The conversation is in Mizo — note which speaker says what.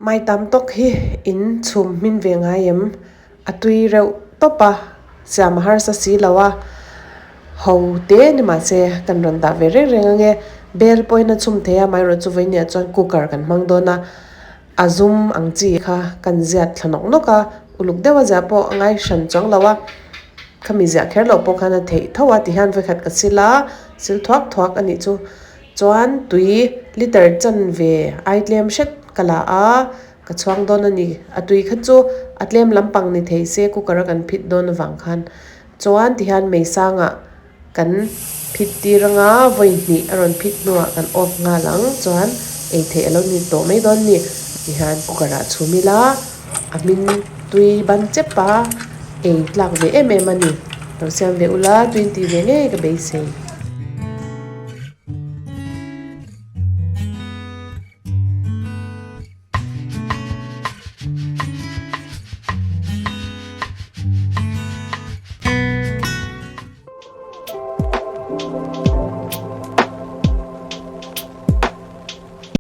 Speaker 1: Mai tam tawk hi in chhum hmin ve ngai em? A tui reuh tawp a, siam a harsa si lo a, ho te ni mahse kan rawn dah ve reng reng ange. Bel pawhin a chhum thei a, amaherawhchu chu vawinia chuan cooker kan hmang dawn a, a zum ang chi kha kan ziat thla nawk nawk a, uluk deuh a ziah pawh a ngai hran chuang lo a, khami ziah kher loh pawh khan a theih tho a tihian vawikhat ka sil a, sil thuak thuak a nih chu. Chuan tui liter chanve ai tlem hret ka la a, ka chhuang dawn a ni. A tui kha chu a tlem lampang ni thei se cooker a kan phit dawn avang khan chuan tihian mei sangah kan phit tir anga vawi hnih a rawn phit hnuah kan off nghal ang chuan ei theih a lo ni tawh mai dawn a ni. Tihian cooker ah chhum ila a hmin tui ban chep a ei tlak ve em em a ni. Lo siam ve ula tui in tih ve ngei ka beisei.